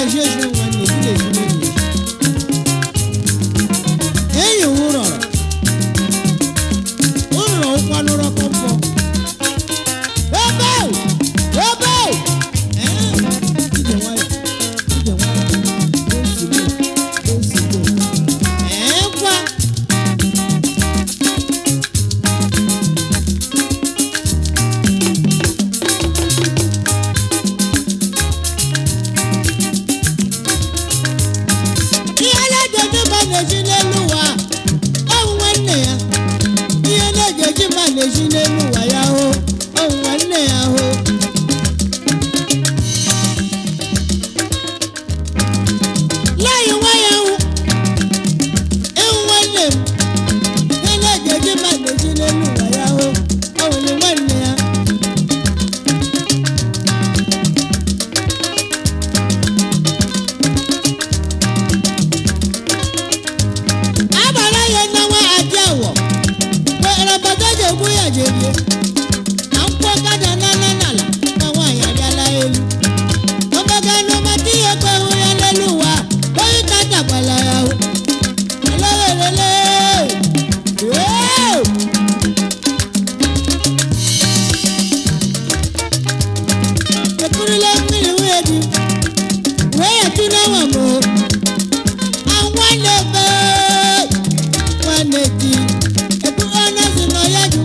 na-eji eji nwanne gị na-eji enyi. Enyi wụrọrọ. Ụrọ ụkwa n'ụrọ kọmpọ. Ebe! Ebe! Ee, ije nwayọ, ije nwayọ. Ozugbo, ozugbo. Ee, kwa. Ihe na-eji mma na-eji n'elu ụwa, ọ bụ nwanne ya. Ihe na-eji mma na-eji n'elu ụwa ya hụ, ọ bụ nwanne ya hụ. Layi nwa ya hụ, ịhụ nwanne m. Ihe na-eji mma na-eji n'elu ụwa ya hụ, ọ bụ nwanne ya. Agbara ya n'ọnwa adị awọ, were obodo ji egbu ya jerie. Na nkwọ gada n'ala n'ala, na nwaanyị arịala elu. Ọgbaga n'ọmata ihe kwe hụ ya n'elu ụwa, onye ka takwala ya hụ. Elewerele, ee! Ekurula mmiri nwunye di, wee ya tụ n'ọnwa m o. Àwọn lè nwanne di ebu onye si nọ ya jụ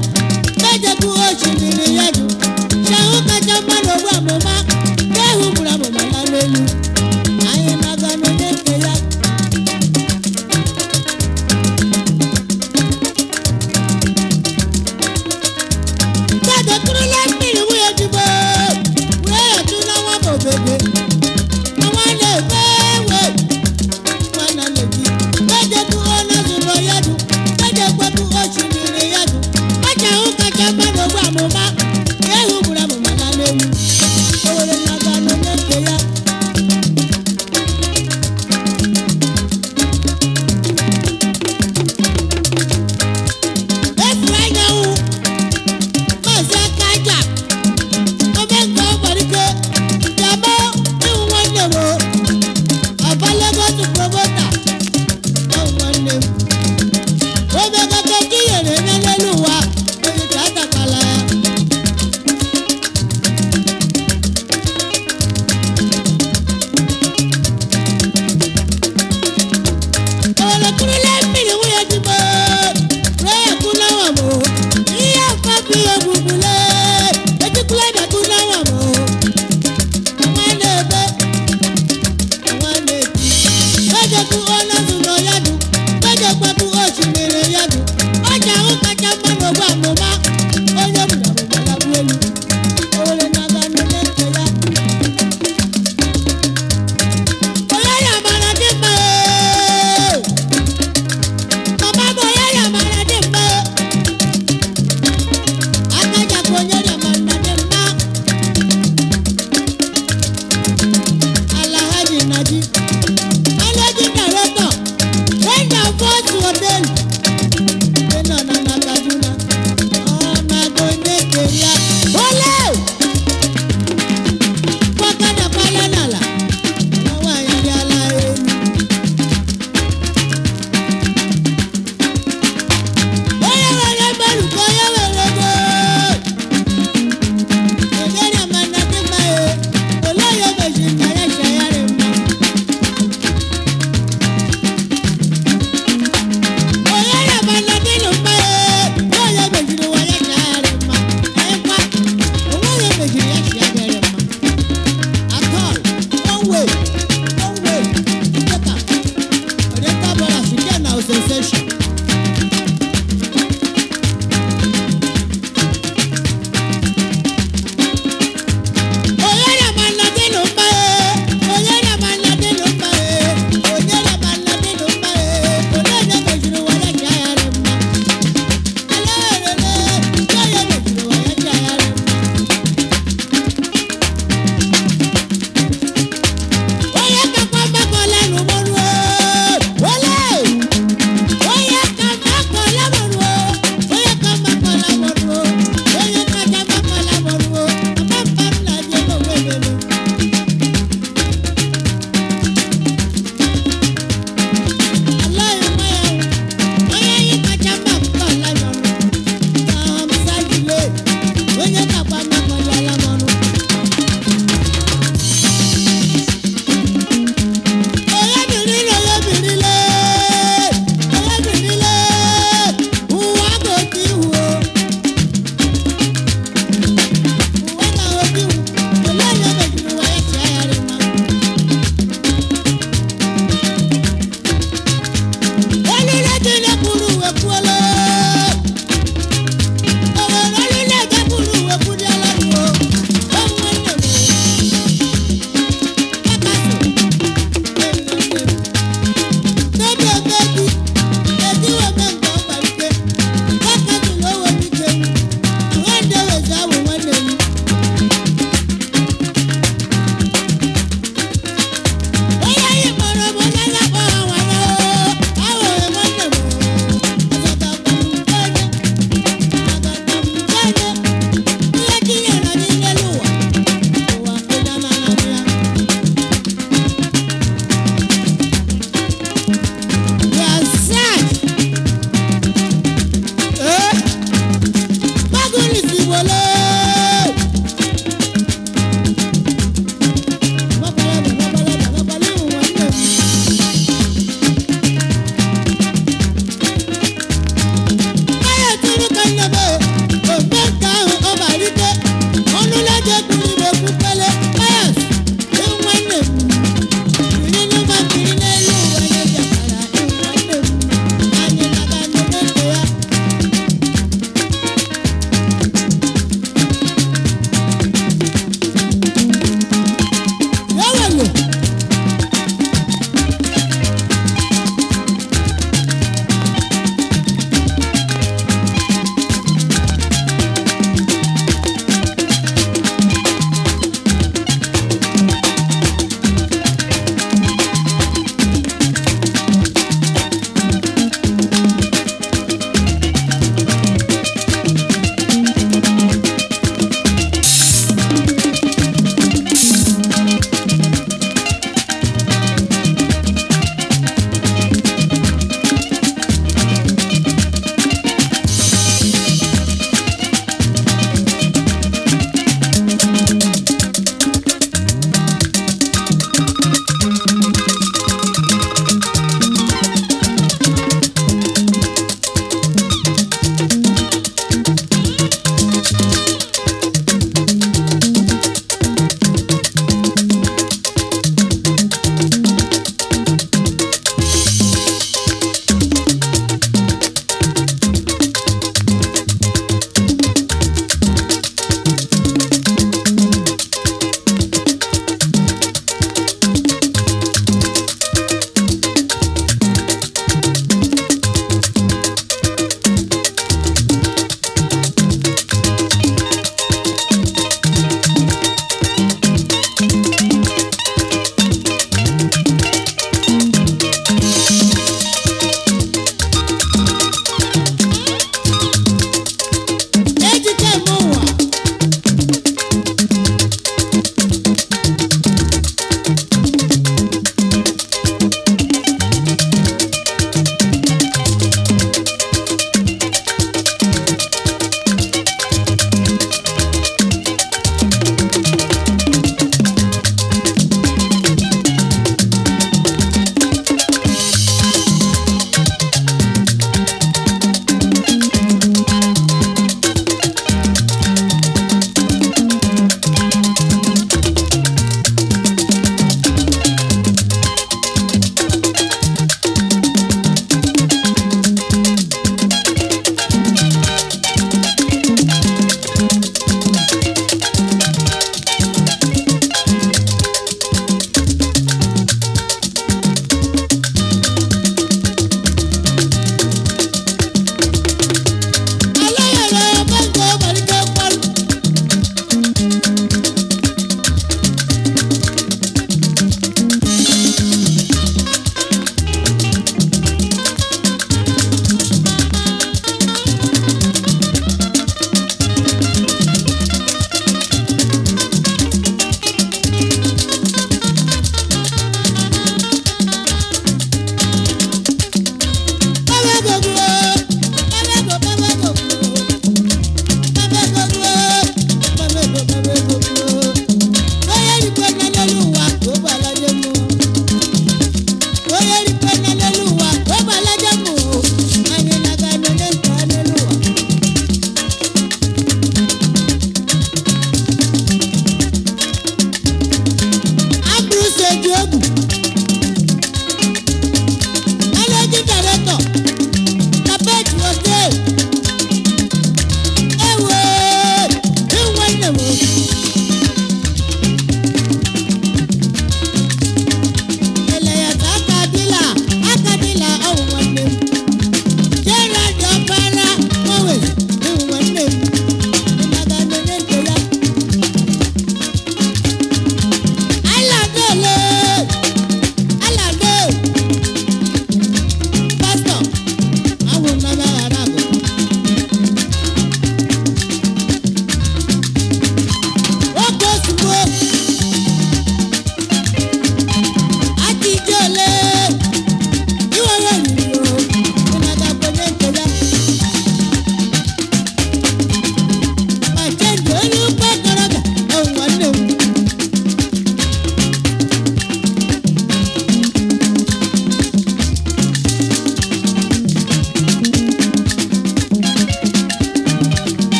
mejekwu osimiri ya jụ shahụ kacha mma n'ogbu amụma ehu gburu amụma la n'elu anyị na-aga n'onye nke ya. Dedekurula mmiri nwunye digbo wee ya tụ n'ọnwa ma obebe àwọn lè wé nwanne na-eji mejekwu onye si nọ ya jụ mejekwu osimiri ya jụ kachahụ kacha mma n'ogbu amụma ehu gburu amụma la n'elu owere na-aga n'onye nke ya. Efu anyanwụ maazị Akaja omenka ọgbarike jama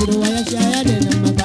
Meziri ụwa ya si ya dị na mma.